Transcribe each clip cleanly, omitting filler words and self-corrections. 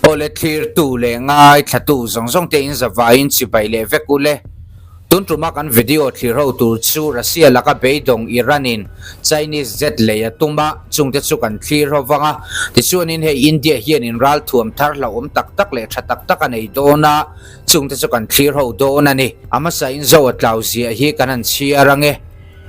Awle thlirtu leh ngaithlatu zawng zawng te in zavaiin chibai leh vek ule. Tun tuma kan video thlir ho tur chu Russia laka beidawng Iran in Chinese jet lei a tum a, chungte chu kan thlir ho vang a. Tichuanin hei India hian in ralthuam thar hlauhawm tak tak leh tha tak tak a nei dawn a, chungte chu kan thlir ho dawn a ni. A hmasa in zo a tlau ziah hi kan han chhiar ange.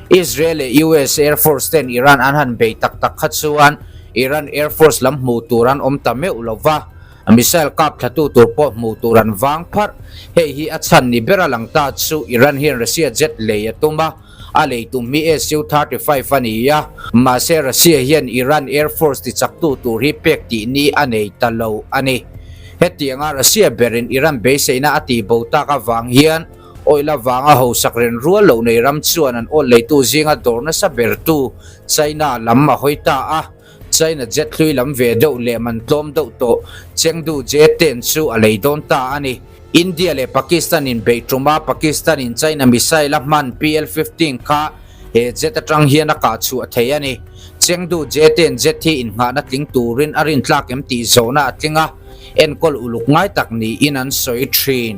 Israel leh US Air Force ten Iran an han bei tak tak kha chuan Iran Air Force lam hmuh tur an awm ta meuh lo va, missile kap thlatu tur pawh hmuh tur an vang pharh. Hei hi a chhan ni ber a lang ta chu Iran hian Russia jet lei a tum a, a lei tum hi Su-35 a ni a, mahse Russia hian Iran Air Force tichaktu tur hi pek tih ni a nei ta lo a ni. Hetianga Russia berin Iran beiseina a tihbo tak avang hian Oil avanga hausak ren rual loh nei ram chuan an awl leitu zinga dawr nasa bertu China lam a hawi ta a, China jet hlui lam ve deuh leh man tlawm deuh tawh Chengdu J-10 chu a lei dawn ta a ni. India leh Pakistan inbeih tuma Pakistan in China missile a hman PL-15 kha he jet atang hian a kah chhuah thei a ni. Chengdu J-10 jet hi innghahna tling turin a rintlak em tih zawhna a tling a, enkawl uluk ngai tak niin an sawi thin.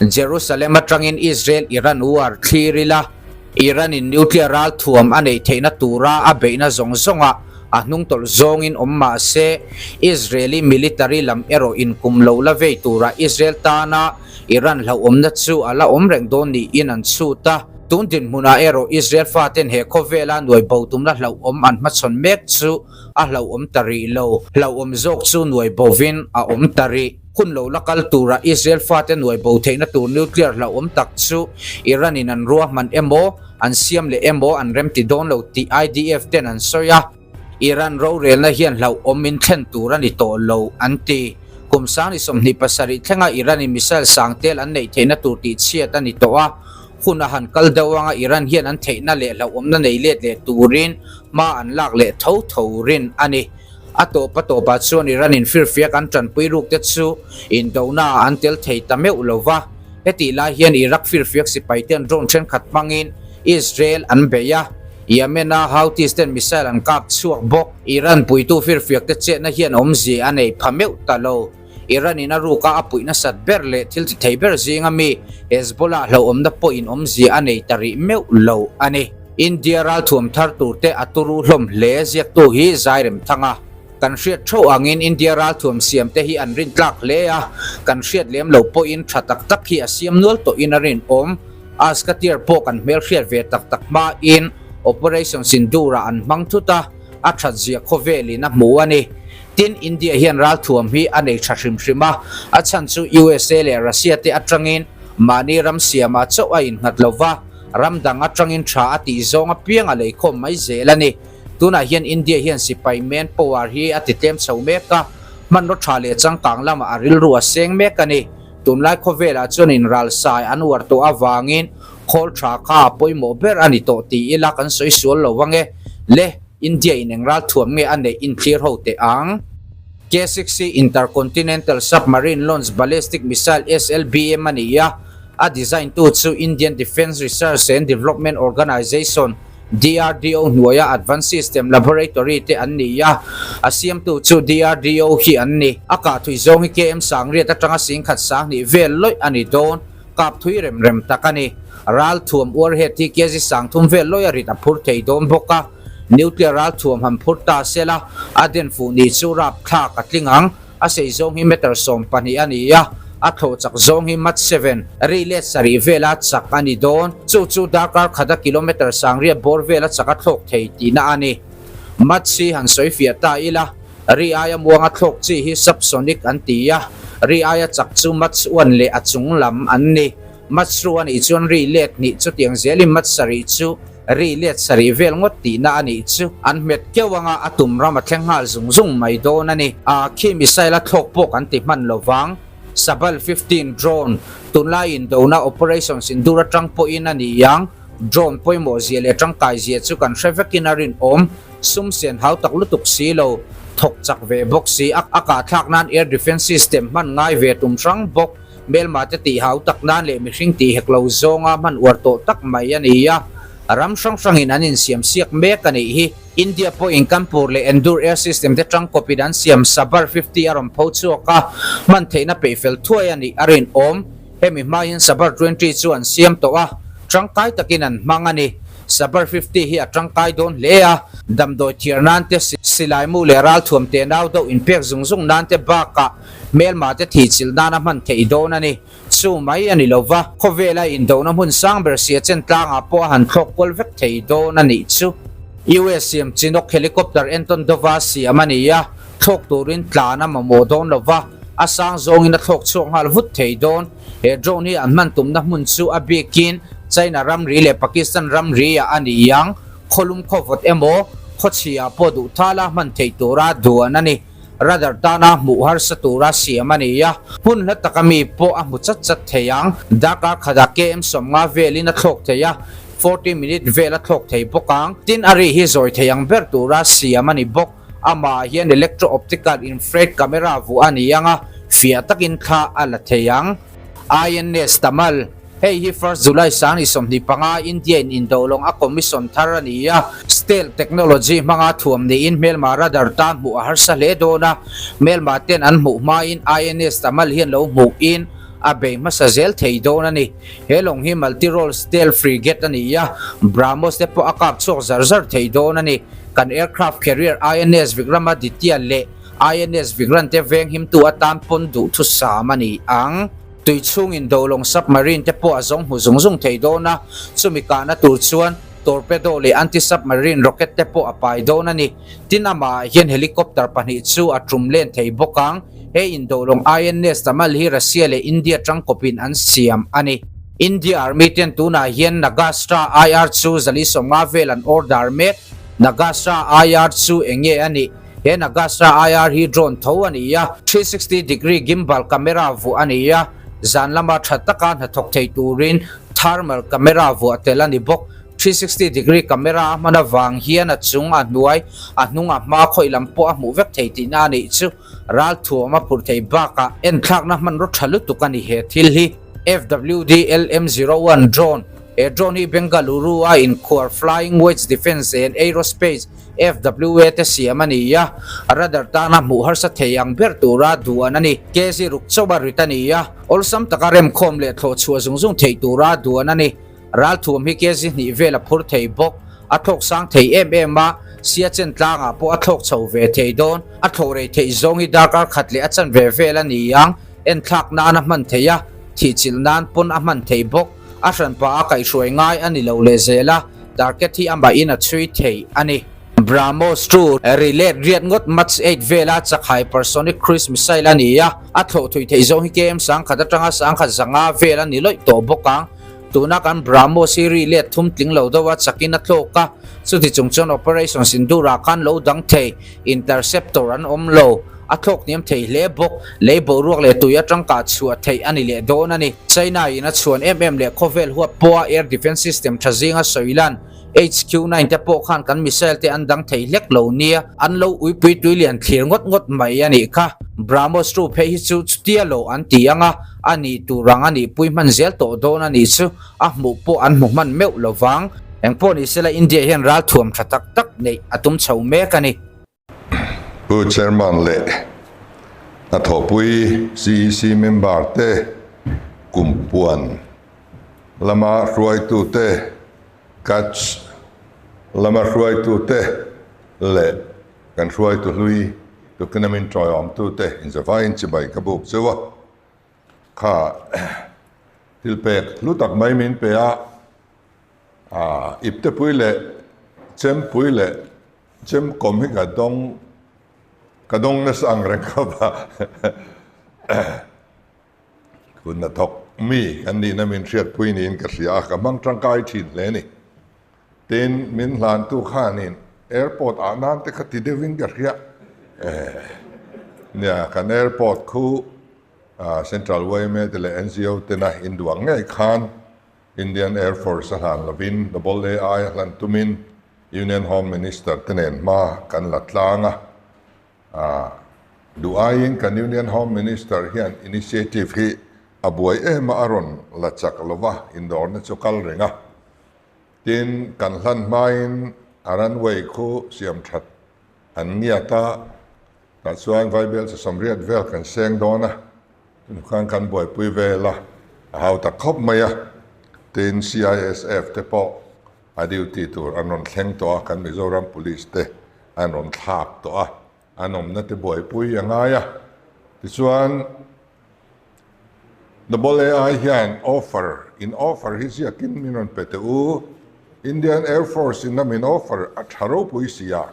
Jerusalem atangin Israel-Iran war thlir ila, Iran-in nuclear ralthuam a neih theihna tura a beihna zawng zawngah a hnungtawlh zawngin awm mah se, Israeli military lam erawh inkum lo la vei tura Israel tana Iran hlauhawmna chu a la awm reng dawn niin an chhut a. Tun dinhmunah erawh Israel faten he khawvela nuai bo tumna hlauhawm an hmachhawn mek chu a hlauhawm ta rih lo. Hlauhawm zawk chu nuai bovin a awm ta rih. Hun lo la kal tura Israel fate nuai bo theihna tur nuclear hlauhawm tak chu Iran in an ruahman emaw, an siam leh emaw an remti dawn lo tih IDF ten an sawi a. Iran rorelna hian hlauhawm in thlen tur a ni tawh lo, an ti. Kum sang ni 27 thlenga Iran in missile sang tel an neih theihna tur tih chhiat a ni tawh a. Hun a han kal deuh anga Iran hian an theihna leh hlauhawmna nei let leh turin hma an lak leh tho tho rin a ni. A tawp a tawpah chuan Iran in firfiak an tanpui ruk te chu indona ah an tel thei ta meuh lo va. Hetih lai hian Iraq firfiak sipai ten drone thenkhat hmangin Israel an bei a, Yemen a Houthis ten missile an kap chhuak bawk. Iran puitu firfiak te chetna hian awmzia a nei pha meuh ta lo. Iran in a ruka a puih nasat ber leh thil ti thei ber zinga mi Hezbollah hlauhawmna pawhin awmzia a nei ta rih meuh lo a ni. India ralthuam thar turte a turu hlawm hle ziaktu hi Zairem Thanga. Kan hriat theuh angin India ralthuam siamte hi an rintlak hle a, kan hriat lem lo pawhin tha tak tak hi a siam nual tawhin a rinawm. Askatiar pawh kan hmelhriat ve tak tak hmain Operation Sindoor-ah an hmang thut a, a that zia khawvelin a hmu a ni. Tin, India hian ralthuam hi a nei tha hrim hrim a, a chhan chu USA leh Russia te atangin mahni ram siamah chauh a innghat lo va, ram dang atangin tha a tih zawng apiang a leikhawm mai zel a ni. Tunah hian India hian sipai man power hi a ti tlem chho mek a, hmanraw tha leh changkang lamah a rilru a seng mek a ni. Tunlai khawvelah chuan inralsai an uar tawh avangin khawl tha kha a pawimawh ber a ni tawh ti ila kan sawi sual lo ange. Le, India in eng ralthuam nge a neih inthlir ho teh ang? K-6C Intercontinental Submarine Launch Ballistic Missile, SLBM, a ni a, a design tu chu Indian Defence Research and Development Organisation, DRDO, hnuaia Advanced System Laboratory te an ni a, a siamtu chu DRDO hi an ni. A kah thui zawng hi KM sangriat atanga singkhat sanghnih vel lawih a ni dawn, kap thui rem rem tak a ni. Ralthuam warhead hi kg sangthum vel lawih a rit a phur thei dawn bawk a. Nuclear ralthuam han phur ta sela, a den fuh ni chu rapthlak a tling ang. A sei zawng hi meter 12 a ni a, a thlawh chak zawng hi Mach 7, ri let sarih vela chak a ni dawn. Chu chu darkar khata kilometer sangriat bawr vela chak a thlawk thei tihna a ni. Mach hi han sawi fiah ta ila, ri aia muanga thlawk chi hi subsonic an ti a, ri aia chak chu Mach 1 leh a chung lam an ni. Mach 2 a nih chuan ri let hnih chutiang zelin Mach sarih chu Ri let sarih vel ngawt tihna a nih chu an hmet keuh anga a tum ram a thleng nghal zung zung mai dawn a ni. A khi missile a thlawk pawh kan ti hman lo vang. Sabal 15 drone tunlai indona operation sindur atang pawhin a ni ang. Drone pawimawh zia leh tangkai zia chu kan hre vekin a rinawm. Sum sian hau tak lutuk si lo, thawk chak ve bawk si a kah thlak nan air defence system hman ngai ve tum hrang bawk. Hmelma te tih hau tak nan leh mihring tih hek lo zawnga hman uar tawh tak mai a ni a. Ram hrang hrangin an insiam siak mek a nih hi. India pawhin Kanpur leh Endur Air System te tangkawpin an siam Sabar 50 a rawn pho chhuak a, hman theihna peihfel thuai a nih a rinawm. Hemi hma hian Sabar 20 chu an siam tawh a, tangkai takin an hmang a ni. Sabar 50 hi a tangkai dawn hle a, damdawi thiar nan te, silaimu leh ralthuam te nau deuh inpek zung zung nan te bakah hmelma te thihchilh nana hman theih dawn a ni. Chu mai a ni lo va, khawvela indohna hmun sang ber sia chen tlangah pawh a han thlawk kual vek thei dawn a nih chu. US siam Chinook helicopter entawn dova siam a ni a, thlawk turin tlan a mamawh dawn lo va, a sang zawngin a thlawk chhuak nghal vut thei dawn. He drone hi an hman tumna hmun chu a bikin China ramri leh Pakistan ramri ah a ni ang, khawlum khawvawt emaw khawchhia pawh duh thala hman theih tura duan a ni. Radar tana hmuh harsa tura siam a ni a, hmun hla taka mi pawh a hmu chat chat thei ang. Darkar khatah KM 50 velin a thlawk thei a, 40 minute vel a thlawk thei bawk ang. Tin, a ri hi zawi thei ang ber tura siam a ni bawk. Amah hian electro-optical infrared camera vuah a ni ang a, fiah takin thla a la thei ang. INS Tamal. Hei hi First July 2025 India in indo lawng a commission thar a ni a, stealth technology hmanga thuam niin hmelma radar tan hmuh a harsa hle dawn a, hmelma ten an hmuh hmain INS Tamal hian lo hmuhin a bei hmasa zel thei dawn a ni. He lawng hi multi-role stealth frigate a ni a, BrahMos te pawh a kap chhuak zar zar thei dawn a ni. Kan aircraft carrier INS Vikramaditya leh INS Vikrant te venghimtu atan pawn duhthusam a ni ang. Tui chhungin dolawng submarine te pawh a zawng hmu zung zung thei dawn a, chumi kahna tur chuan torpedo leh anti-submarine rocket te pawh a pai dawn a ni. Tin, amahah hian helicopter pahnih chu a tum len thei bawk ang. He indolawng INS Tamal hi Russia leh India tangkawpin an siam a ni. India Army ten tunah hian Nagastra IR chu 150 vel an order mek. Nagastra IR chu eng nge a nih? He Nagastra IR hi drone tho a ni a, 360 degree gimbal camera vuah a ni a, zan lama tha taka hnathawk thei turin thermal camera vuah tel a ni bawk. 360 degree camera a hman avang hian a chung, a hnuai, a hnung, a hma khawih lam pawh a hmuh vek thei tihna a nih chu. Ralthuam a phurh thei bakah enthlakna hmanraw tha lutuk a ni he thil hi. FWD LM-01 drone, He drone hi Bengaluru a inkhuar Flying Wedge Defence and Aerospace, FWA, te siam a ni a, radar tana hmuh harsa thei ang ber tura duan a ni. KZ ruk chauh a rit a ni a, awlsam taka remkhawm leh thlawh chhuah zung zung theih tura duan a ni. Ralthuam hi KZ hnih vel a phur thei bawk, a thlawk sang thei em em a, Siachen tlangah pawh a thlawk chho ve thei dawn. A thlawh rei theih zawng hi darkar khat leh a chanve vel a ni ang, enthlak nan a hman thei a, thihchilh nan pawn a hman thei bawk. A hranpa a kaihhruai ngai a ni lo leh zel a, target hi amahin a chhui thei a ni. BrahMos chu ri let riat ngawt Mach 8 vela chak hypersonic cruise missile a ni a, a thlawh thui theih zawng hi KM 1000 atanga 1005 vel a ni lawih tawh bawk ang. Tuna kan BrahMos hi ri let thum tling lo deuh a chakin a tlawk a, chuti chung chuan Operation Sindoor-ah khan lo dang thei interceptor an awm lo. A thlawk hniam thei hle bawk. Lei boruak leh tui atang kah chhuah theih a ni leh dawn a ni. China in a chhuan em em leh khawvel huap pawha air defence system tha zinga sawi lan HQ-9 te pawh khan kan missile te an dang thei hlek lo nia. An lo uipui tui lian thlir ngawt ngawt mai a nih kha. BrahMos ru phei hi chu chutia lo an ti ang a, a nih tur ang a nih pui hman zel tawh dawn a nih chu a hmuh pawh an hmu hman meuh lo vang. Engpawh ni sela India hian ralthuam tha tak tak neih a tum chho mek a ni. Pu Chairman leh hnathawhpui CEC member te, Kumpuan lama hruaitute, Kutch lama hruaitute leh kan hruaitu hlui tukin a min tawiawmtute inzavaiin chibai ka buk cheu a. Kha thil pek hlu tak mai min pe a, iptepui leh chempui leh Chem kawm hi ka dawng ka dawng nasa ang reng khawp a kun hnathawk mi kan nihna min hriatpui niin ka hria a ka hmang tangkai thin hle ni. Tin min hlantu khanin airport ah nan te kha ti deuhin ka hria nia kan airport khu Central yma te leh NGO tena induang ngei khan Indian Air Force a hlan lovin Double AI a hlan tumin Union Home Minister te nen hma kan la tlang a, duh aiin kan Union Home Minister hian initiative hi a buai em a, a rawn la chak lova, indawrna chu kal reng a. Tin, kan hlan hmain a runway khu siam that an ngiat a, tah chuan Vaibel chi 80 vel kan seng dawn a, chumi khan kan buaipui vel a, a hau ta khawp mai a. Tin, CISF te pawh a duty tur an rawn thleng tawh a, kan Mizoram Police te an rawn thlak tawh a, an awmna te buaipui a ngai a. Tichuan, Double AI hian offer, in offer hi ziakin min rawn pe teh u. Indian Air Force in a min offer a tha ropui si a,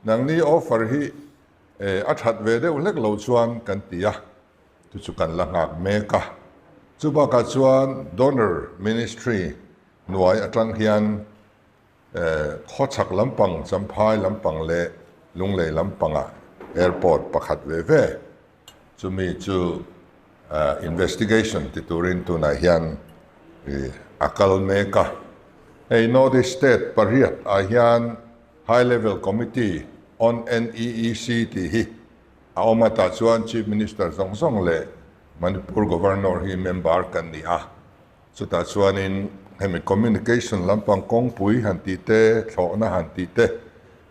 nangni offer hi a that ve deuh hlek lo chuan kan ti a, chu chu kan la nghak mek a. Chu bakah chuan Donor Ministry hnuai atang hian Khawchhak lampang, Champhai lampang leh Lunglei lampangah airport pakhat ve ve. Chumi chu investigation ti turin tunah hian a kal mek a. Hei North East State pariat ah hian High Level Committee on NEEC tih hi a awm a, tah chuan Chief Minister zawng zawng leh Manipur Governor hi member kan ni a. Chutah chuanin hemi communication lampang kawngpui han tih te, thlawhna han tih te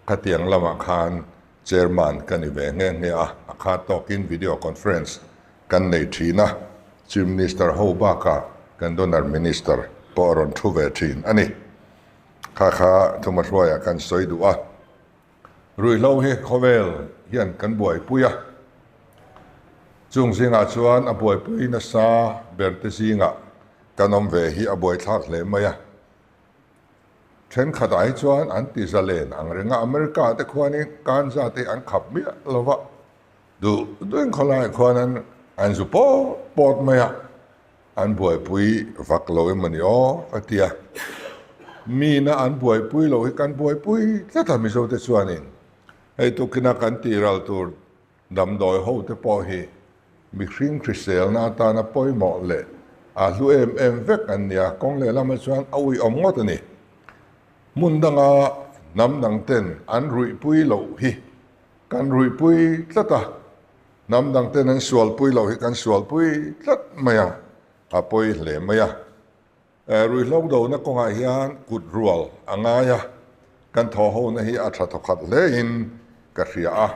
khatiang lamah khan chairman ka ni ve nghe nghe a, a khat tawkin video conference kan nei thin a, Chief Minister ho bakah kan donor Minister pawh a rawn thu ve thin a ni. Kha kha Thumahruaiah kan sawi duh a. Ruihhlo hi khawvel hian kan buaipui a, chung zingah chuan a buaipui nasa berte zingah kan awm ve hi a buaithlak hle mai a. Thenkhatah hi chuan an ti zalen ang reng a, America te khuanin ganja te hi an khap miah lo va, duh duhin khawlaiah khuan an an zu pawt pawt mai a. An buaipui vak lo em ani aw ka ti a, mina an buaipui lo hi kan buaipui tlat a Mizo te chuanin hei tukina kan tih ral tur damdawi ho te pawh hi mihring hriselna atana pawimawh leh a hlu em em vek an nia, kawng lehlamah chuan a uiawm ngawt a ni. Hmun danga hnam dang ten an ruihpui loh hi kan ruihpui tlat a. Hnam dang ten an sualpui loh hi kan sualpui tlat mai a, a pawi hle mai a. Ruihhlo dona kawngah hian kut rual a ngai a, kan thawhhona hi a tha thawkhat hlein ka hria a.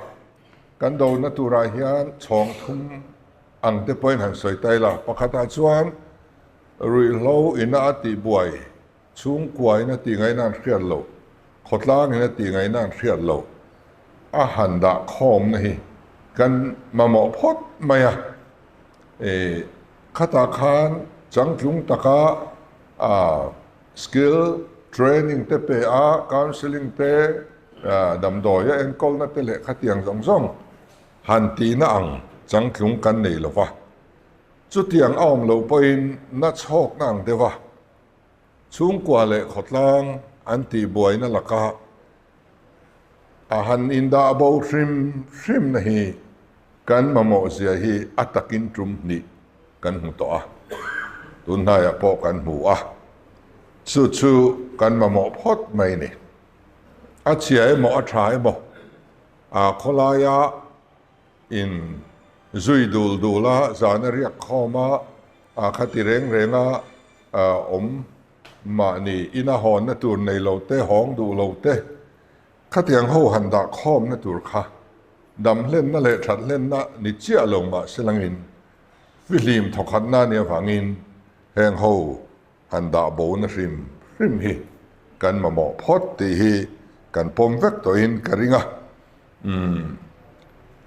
Kan dona turah hian chhawng thum ang te pawhin han sawi ta ila, pakhatah chuan ruihhlo ina a tihbuai Chhungkuain a tih ngaihna an hriat loh, khawtlangin a tih ngaihna an hriat loh, a han dah khawmna hi kan mamawh phawt mai a. E, khatah khan changtlung taka a skill training te pe a, counselling te, damdawi a enkawlna te leh khatiang zawng zawng han tihna ang changtlung kan nei lo va. Chutiang a awm loh pawhin na chhawkna ang deuh a. Chhungkua leh khawtlang an tihbuaina laka a han indah bo hrim hrimna hi kan mamawh zia hi a takin tum hnih kan hmu tawh a, tun hnaiah pawh kan hmu a, chu chu kan mamawh phawt mai a ni. A chhia emaw a tha emaw a khawlaia in zui dul dul a, zan a riak khawm a, a khati reng reng a awm mahni ina hawnna tur nei lo te, hawng duh lo te, khatiang ho han dah khawmna tur kha dam hlenna leh that hlenna ni chiah lo mah se langin fihlim thawkhatna a nih avangin heng ho han dah bona hrim hrim hi kan mamawh phawt tih hi kan pawm vek tawhin ka ring a. Umm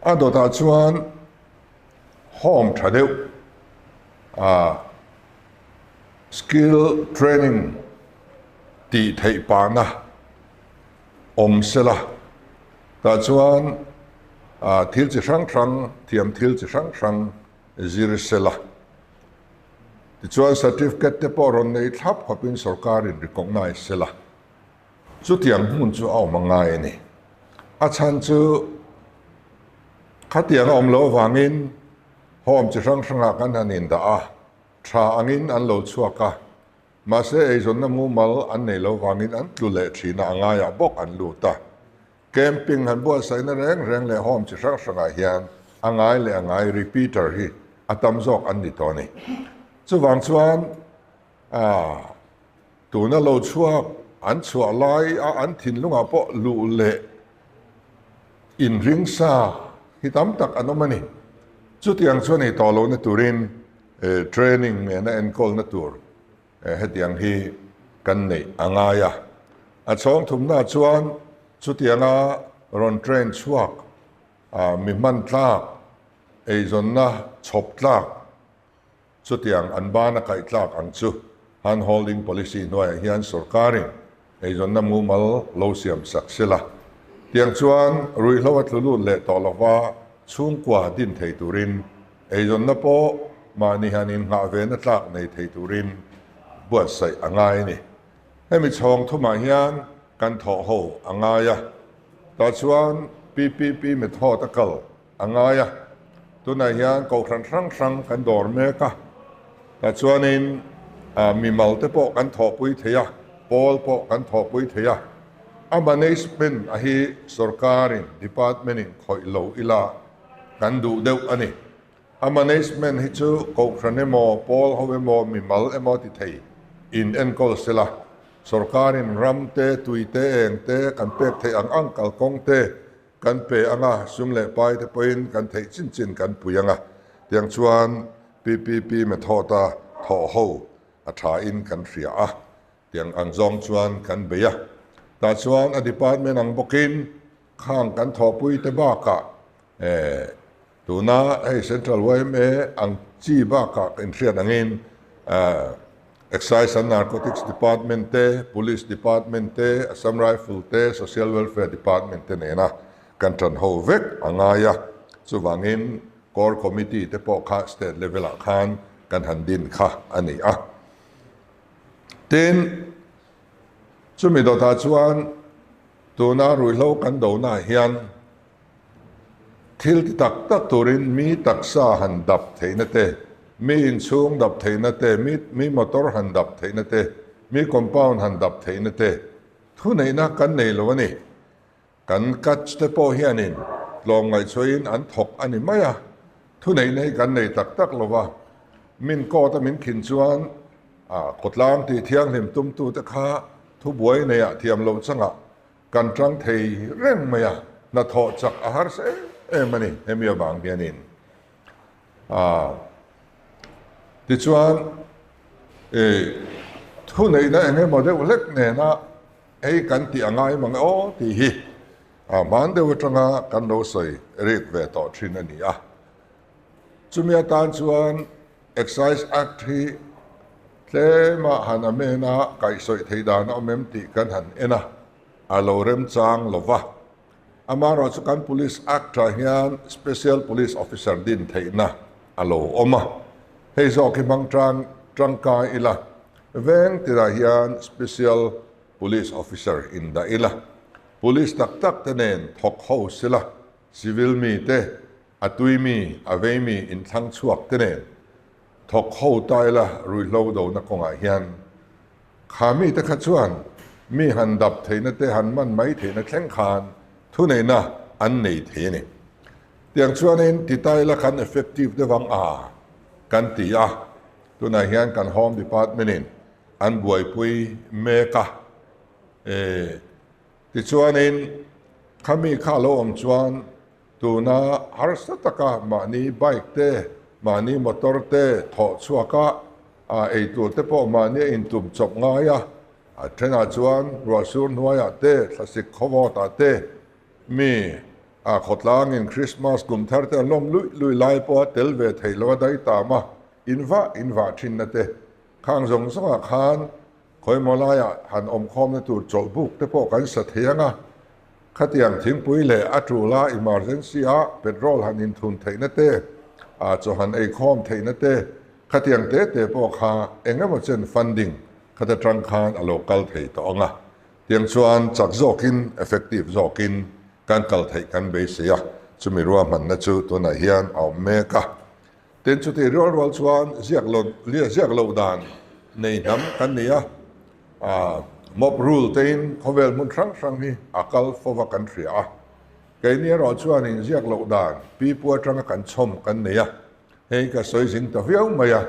a dawtah chuan home tha deuh a skill training tih theih pahna awm sela tah chuan ah thil chi hrang hrang thiam thil chi hrang hrang zir sela tichuan certificate te pawh rawn nei thlap khawpin sorkarin recognize sela chutiang hmun chu a awm a ngai a ni a chhan chu khatiang a awm loh avangin Home chi hrang hrangah kan han indah a, tha angin an lo chhuak a, mahse eizawnna mumal an nei lo vangin an tlu leh thin a, a ngaiah bawk an lut a. Camping han buatsaihna reng reng leh home chi hrang hrangah hian a ngai leh a ngai repeater hi a tam zawk an ni tawh a ni. Chuvang chuan tuna lo chhuak. an chhuah lai a an thinlungah pawh luh leh inring sa hi tam tak an awm a ni. Chutiang chuan ei tawh lohna turin training nena enkawlna tur hetiang hi kan neih a ngai a. A chhawng thumna chuan chutianga rawn train chhuak mi hman tlak, eizawnna chhawp tlak, Chutiang an bana kaih tlak ang chu hand holding policy hnuaiah hian sorkarin eizawnna mumal lo siam sak se la. Tiang chuan ruihhlo a tlu lut leh tawh lova chhungkua din thei turin eizawnna pawh mahni han innghah vena tlak nei thei turin buatsaih a ngai a ni. Hemi chhawng thumah hian kan thawh ho a ngai a, tah chuan PPP method a kal a ngai a, tunah hian kohhran hrang hrang kan dawr mek a, tah chuanin mimal te pawh kan thawhpui thei a, pawl pawh kan thawhpui thei a, a management a hi sorkarin department in khawih lo ila kan duh deuh a ni. A management hi chu kohhran emaw, pawl ho emaw, mimal emaw ti thei in enkawl sela, sorkarin ram te, tui te, eng te kan pek theih ang ang kalkawng te, Kan pe ang a, sum leh pai te pawhin kan theih chin chin kan pui ang a, tiang chuan PPP method-a thawh ho a thain kan hria a, tiang ang zawng chuan kan bei a. Tah chuan a department ang bawkin khang kan thawhpui te bakah eh tuna hei Central yma ang chi bakah inhriat angin eh Excise and Narcotics Department te, Police Department te, Assam Rifle te, Social Welfare Department te nena kan tan ho vek a ngai a. Chuvangin Core Committee te pawh kha State level ah khan kan han din kha a ni a. Tin, chumi dawtah chuan tuna ruihhlo kan donaah hian Thil ti tak tak turin mi taksa han dap theihna te, mi inchhung dap theihna te, mi mi motor han dap theihna te, mi compound han dap theihna te thuneihna kan nei lo a ni. Kan catch te pawh hianin tlawmngaihchhuahin an thawk a ni mai a, thuneihna hi kan nei tak tak lo va. Min court a min khin chuan khawtlang tih thianghlim tumtute kha thubuai neiah thiam loh changah Kan tang thei reng mai a, hnathawh chak a harsa em em a ni hemi avang hianin. Aaa tichuan i thuneihna eng emaw deuh hlek nena hei kan tih a ngai mang e aw tih hi a hman deuh atanga kan lo sawi rik ve tawh thin a ni a. Chumi atan chuan Excise Act hi tlema han amen a, kaihsawih theih dan a awm em tih kan han en a, a lo remchang lo va. Amaherawhchu chu kan Police Act-ah hian Special Police Officer din theihna a lo awm a, hei zawk hi hmang tang tangkai ila, veng tinah hian Special Police Officer indah ila, Police tak tak te nen thawk ho sila, Civil mite A tui mi, a vei mi inthlang chhuak te nen thawk ho ta ila ruihhlo dona kawngah hian kha mi te kha chuan mi han dap theihna te han man mai theihna thleng khan thuneihna an nei thei a ni. Tiang chuanin ti ta ila kan effective deuh ang a kan ti a, tunah hian kan Home Department in an buaipui mek a, e tichuanin khami kha a lo awm chuan Tuna harsa taka mahni bike te, mahni motor te thawh chhuak a, a eitur te pawh mahni a intum chawp ngai a, a thenah chuan ruahsur hnuaiah te, thlasik khawvawtah te, mi a khawtlangin Krismas kum thar te an lawm luih luih lai pawha tel ve theih lo a dai tam a, invah invah thinna te khang zawng zawngah khan Khawimaw laiah han awmkhawmna tur chawlhbuk te pawh kan sa thei ang a, khatiang thingpui leh a tul a emergency a petrol han inthun theihna te, a chaw han eikhawm theihna te, khatiang te te pawh kha eng emaw chen funding khata tang khan a lo kal thei tawh ang a, tiang chuan chak zawkin effective zawkin kan kal theih kan beisei a, chumi ruahmanna chu tunah hian a awm mek a. Tin, chutih rual rual chuan ziak lo ziak loh dan nei hnam kan ni a, mob rule tein khawvel hmun hrang hrang hi a kal fova kan hria a. Keini erawh chuanin ziak loh dan pipu atanga kan chhawm kan nei a, hei ka sawi zing ta viau mai a,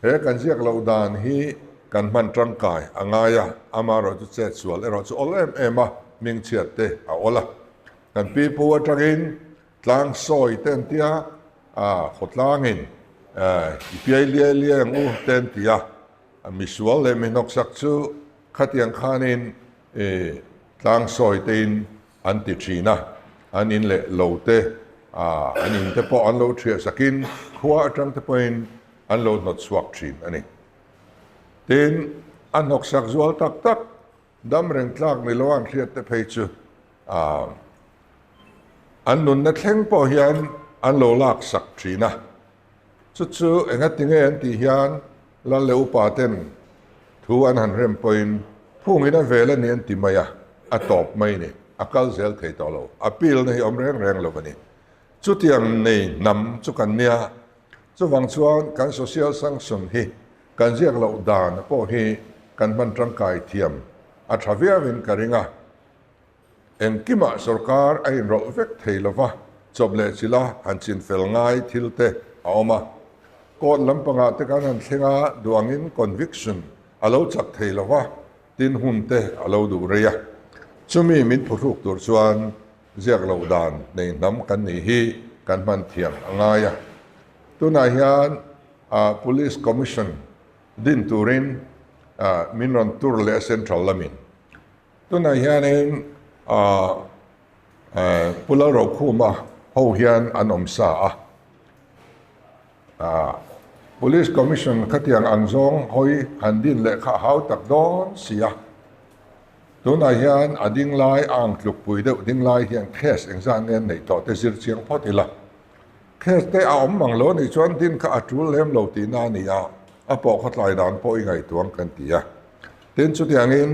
he kan ziak loh dan hi. kan hman tangkai a ngai a, amaherawhchu chet sual erawh chu awl em em a, hmingchhiat te a awl a. Kan pipu atangin tlang sawi te an tia, khawtlangin i piai liai liai ang u te an ti a, misual leh mi hnawksak chu khatiang khanin tlang sawi tein an ti thin a, an in leh lo te, an in te pawh an lo thiah sakin khua atang te pawhin an lo hnawt chhuak thin a ni. Tin, a hnawksak zual tak tak, dam reng tlak ni lo an hriat te phei chu an nunna thleng pawh hian an lo lak sak thin a. Chu chu engati nge an tih hian Lal leh upa ten thu an han rem pawhin phungin a vel a ni an ti mai a, a tawp mai ni, a kal zel thei tawh lo, appeal na hi awm reng reng lo a ni. Chutiang nei hnam chu kan nia, chuvang chuan kan social sanction hi kan ziak loh dan pawh hi kan hman tangkai thiam a tha viauin ka ring a. Engkimah sorkar a inrawlh vek thei lo va, chawp leh chila han chinfel ngai thil te a awm a. Court lampangah te kan han thleng a, duangin conviction a lo chak thei lo va, tin hun te a lo duh rei a. Chumi min phuhruk tur chuan ziak loh dan nei hnam kan nih hi kan hman thiam a ngai a. Tunah hian Police Commission din turin min rawn tur leh a Central lamin. Tunah hianin Pu Lalrokhuma ho hian an awm sa a, Police Commission khatiang ang zawng hawi han din leh kha a hau tak dawn si a. Tunah hian a ding lai a ang tlukpui deuh ding lai hian case engzat nge an neih tawh te zir chiang phawt ila. Case te a awm mang lo anih chuan din kha a tul lem lo tihna a ni a, a pawh khawtlai dan pawh i ngaihtuang kan ti a. Tin, chutiangin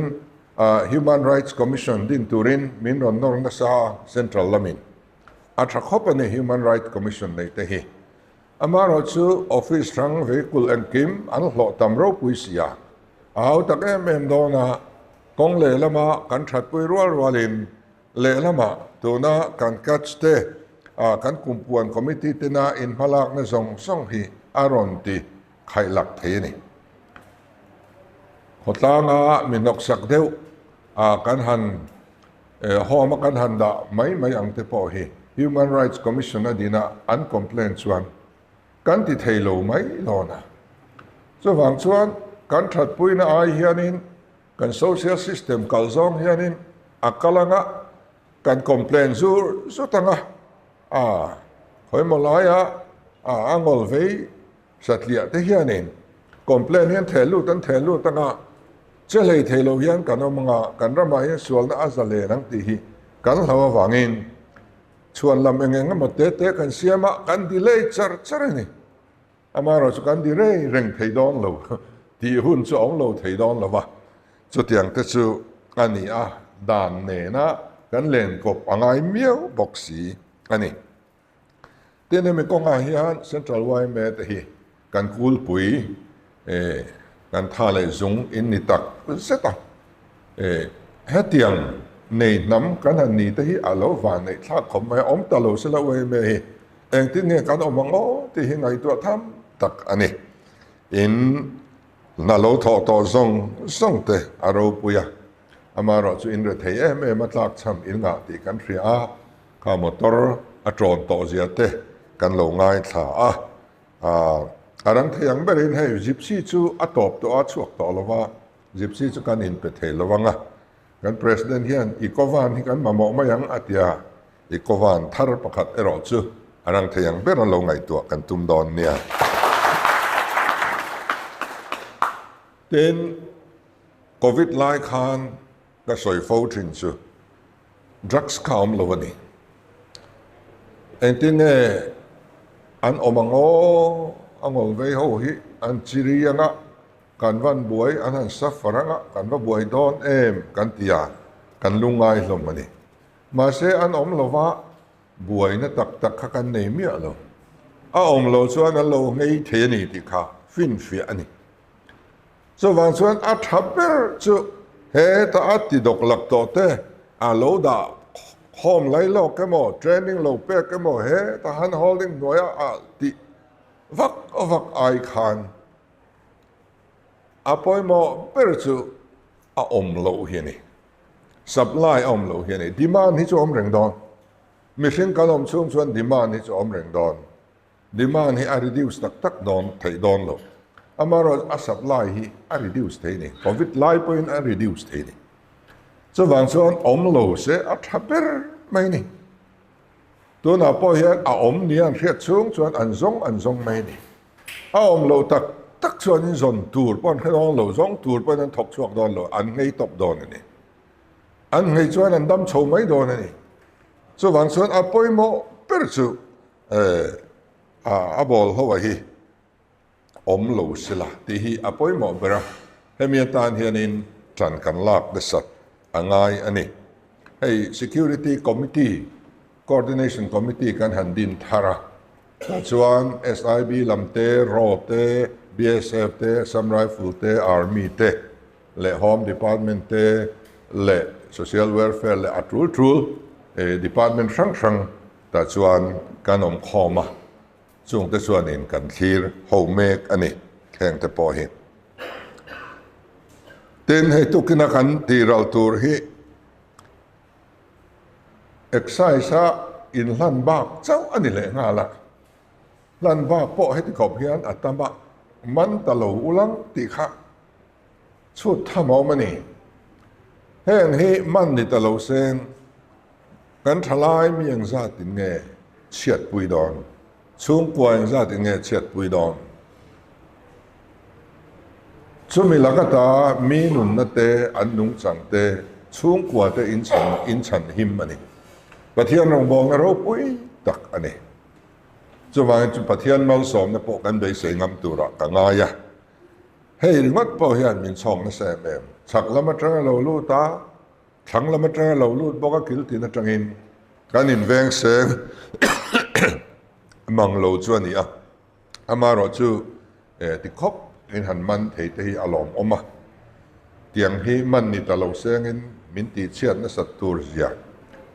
Human Rights Commission din turin min rawn nawr nasa a, Central lamin. A tha khawp a ni Human Rights Commission nei te hi. Amaherawh chu office hrang vehicle engkim an hlawh tam ropui si a, a hau tak em em dawn a, kawng lehlama kan thatpui rual rualin lehlamah tuna kan catch te kan kumpuan committee tena inhmalakna zawng zawng hi a rawn ti khaihlak thei a ni. Khawtlanga mi hnawksak deuh a kan han home a kan han dah mai mai ang te pawh hi Human Rights Commission a dina an complaint chuan kan ti thei lo mai dawn a. Chuvang chuan kan thatpuina ai hianin kan social system kal zawng hianin a kal anga kan complaint zur zut anga a khawimaw laia a ngawl vei Satliah te hianin complaint hian theh lut an theh lut anga che hlei thei lo hian kan awm anga kan ramah hian sualna a za len ang tih hi kan hlau avangin chhuan lam eng eng emaw te te kan siam a, kan delay char char a ni. Amaherawh chu kan delay reng thei dawn lo tih hun chu a awm lo thei dawn lo va, chutiang te chu a ni a, dan nena kan len kawp a ngai miau bawk si a ni. Tin hemi kawngah hian Central yma te hi kan kulpui kan tha leh zung in ni tak zet a, hetiang nei hnam kan han ni te hi a lo van neih thlak khawp mai a, awm ta lo sela yma hi engtin nge kan awm ang aw tih hi ngaihtuah tham tak a ni. In hna lo thawh tawh zawng zawng te a ropui a, amaherawh chu in rethei em em a tlakchham in ngah tih kan hria a, Kha motor a ṭawn tawh zia te kan lo ngaithla a, a rang thei ang berin hei Gypsy chu a tawp tawh a, chhuak tawh lo va, Gypsy chu kan inpe thei lo ang a, kan President hian Eco Van hi kan mamawh mai ang a ti a, Eco Van thar pakhat erawh chu a rang thei ang ber a lo ngaihtuah kan tum dawn nia. Tin, Covid lai khan ka sawi fo thin chu Drugs kha awm lo a ni. Engtin nge an awm ang aw? A ngawl vei ho hi an chiri anga kan van buai an han suffer anga kan va buai dawn em kan ti a, kan lungngai hlawm a ni. Mahse an awm lo va, buaina tak tak kha kan nei miah lo. A awm lo chuan an lo nghei thei a ni tih kha finfiah a ni. Chuvang chuan a tha ber chu heta a ti dawk lak tawh te a lo dah khawm lai lawk emaw, training lo pek emaw heta hand holding hnuaia a tih vak vak ai khan. A pawimawh ber chu a awm loh hi a ni. Supply a awm loh hi a ni. Demand hi chu a awm reng dawn. Mihring kan awm chhung chuan demand hi chu a awm reng dawn. Demand hi a reduce tak tak dawn theih dawn lo. Amaherawhchu a supply hi a reduce thei a ni. Covid lai pawhin a reduce thei a ni. Chuvang chuan awm lo se a tha ber mai a ni. Tunah pawh hian a awm nia an hriat chhung chuan an zawng an zawng mai a ni. A awm lo tak tak chuan in zawn tur pawh an hre dawn lo, zawng tur pawhin an thawk chhuak dawn lo, an nghei tawp dawn a ni. An nghei chuan an dam chho mai dawn a ni. Chuvang chuan a pawimawh ber chu a bawl ho a hi awm lo sela tih hi a pawimawh ber a, hemi atan hianin ṭan kan lak nasat a ngai a ni. Hei Security Committee, Coordination Committee kan han din thar a, tah chuan SIB lam te, raw te, BSF te, Assam Rifle te, Army te leh Home Department te leh Social Welfare leh a tul tul department hrang hrang tah chuan kan awm khawm a. Chungte chuanin kan thlir ho mek a ni, hengte pawh hi. Tin, hei tukina kan tihral tur hi Excise-a inhlan bak chauh a ni leh nghal a. Hlan bak pawh heti khawp hian a tam a, man ta lo ulang tih kha chhut tham a awm a ni. Heng hi man ni ta lo seng. Kan thalai mi engzatin nge chhiatpui dawn? Chhungkua engzatin nge chhiatpui dawn? Chumi laka ta mi nunna te, an nungchang te, chhungkua te inchhan inchhan him a ni. Pathian rawngbawlna ropui tak a ni. Chuvangin chu Pathian malsawmna pawh kan beisei ngam turah ka ngai a. Hei ringawt pawh hian min chhawk nasa em em. Chhak lam atanga lo lut a, Thlang lam atanga lo lut bawk a kil tin atangin kan inveng seng mang lo chu a ni a, amaherawh chu ti khawp in han man thei te hi a lawmawm a, tiang hi man ni ta lo sengin min tihchhiat nasat tur zia,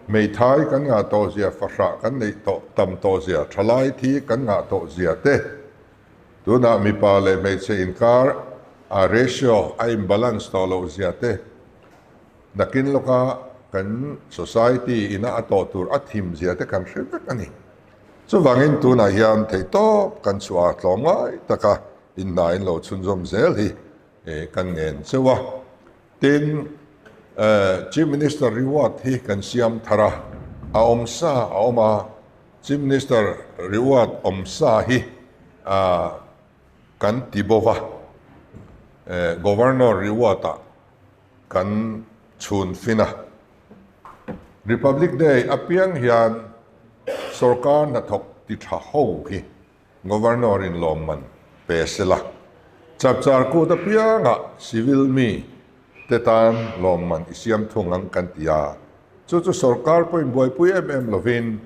hmeithai kan ngah tawh zia, fahrah kan neih tawh tam tawh zia, thalai thi kan ngah tawh zia te, tunah mipa leh hmeichhe inkar a ratio a imbalance tawh loh zia te. Nakin lawka kan society ina a tawh tur a thim zia te kan hre vek a ni. Chuvangin tunah hian theihtawp kan chhuah a tlawm ngai taka inhnain lo chhunzawm zel hi kan ngen cheu a. Tin, Chief Minister reward hi kan siam thar a, a awm sa a awm a, Chief Minister reward awm sa hi kan ti bo va, Governor reward ah Kan chhun fin a. Republic Day apiang hian sorkar hnathawk ti tha ho hi Governor in lawmman pe se la. Chapchar kut apiangah civil mi te tan lawmman i siam thung ang kan ti a. Chu chu sorkar pawhin buaipui em em lovin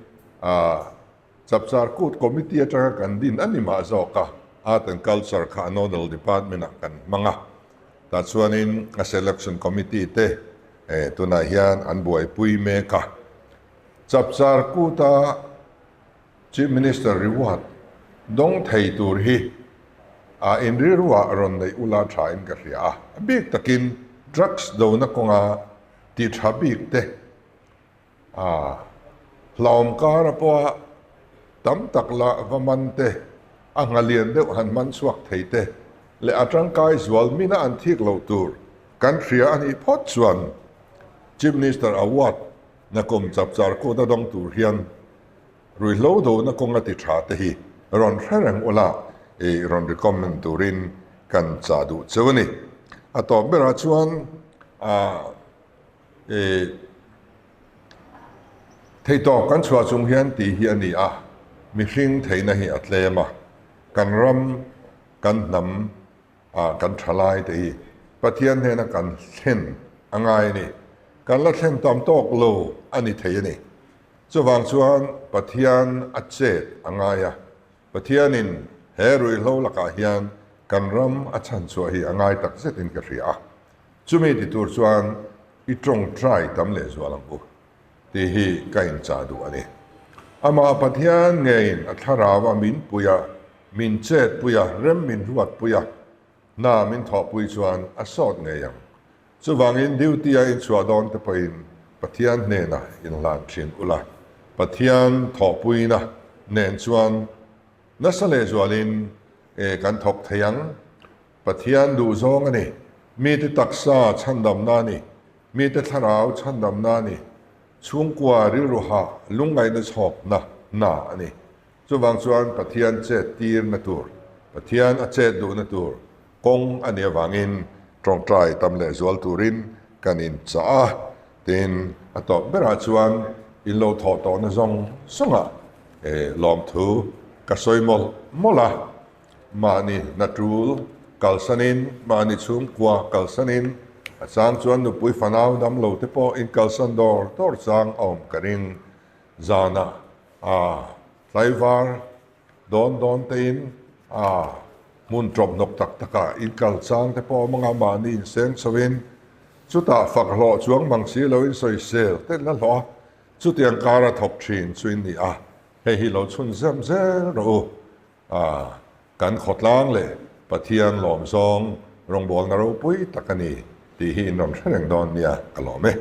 Chapchar Kut Committee atanga kan din a ni mah zawk a, Art and Culture kha a nodal department ah kan hmang a. Tah chuanin a selection committee te tunah hian an buaipui mek a. Chapchar Kut-a Chief Minister reward dawng thei tur hi a inriruah rawn neih ula thain ka hria a. A bik takin drugs dona kawnga ti tha bik te A hlauhawm kara pawha tam tak la va man te, a nghalian deuh han man chhuak thei te leh a tangkai zual mina an thik loh tur kan hria a nih phawt chuan Chief Minister Award na kum chapchar kut a dawng tur hian ruihhlo dona kawnga ti tha te hi rawn hre reng ula i rawn recommend turin kan chah duh cheu a ni. A tawp berah chuan I theihtawp kan chhuah chung hian tih hi a ni a, mihring theihna hi a tlem a, kan ram, kan hnam ah kan thalai te hi Pathian hnena kan thlen a ngai a ni. Kan la thlen tam tawk lo a ni thei a ni. Chuvang chuan Pathian a chet a ngai a, Pathianin he ruihhlo lakah hian kan ram a chhanchhuah hi a ngai tak zetin ka hria a. Chumi ti tur chuan i tawngtai tam leh zual ang u tih hi ka inchah duh a ni. Amah Pathian ngeiin a thlarau a min pui a, min chet pui a, rem min ruat pui a. Hna min thawhpui chuan a sawt ngei ang. Chuvangin duty a inchhuah dawn te pawhin Pathian hnenah inhlan thin ula, Pathian thawhpuina nen chuan nasa lehzualin kan thawk thei ang. Pathian duhzawng a ni. Mite taksa chhandamna a ni. Mite thlarau chhandamna a ni. Chhungkua rilru hah lungngaihna chhawkna hna a ni. Chuvang chuan Pathian chet tirna tur, Pathian a chet duhna tur kawng a nih avangin tawngtai tam leh zual turin kan inchah a. Tin, a tawp berah chuan in lo thawh tawhna zawng zawngah lawmthu ka sawi mawlh mawlh a. Mahni hna tul kalsanin, mahni chhungkua kalsanin, a chang chuan nupui fanau dam lo te pawh in kalsan dawr dawr chang a awm ka ring. Zanah a tlaivar dawn dawn tein a hmun tawp hnawk tak takah in kal chang te pawh a awm anga mahni inseng chhoin chutah fak hlawh chuang mang si loin sawisel ten la hlawh a, chutiang kara thawk thin chu in ni a, hei hi lo chhun zem zel rawh u. A, kan khawtlang leh Pathian lawmzawng rawngbawlna ropui tak a ni tih hi in rawn hre reng dawn nia ka lawm e.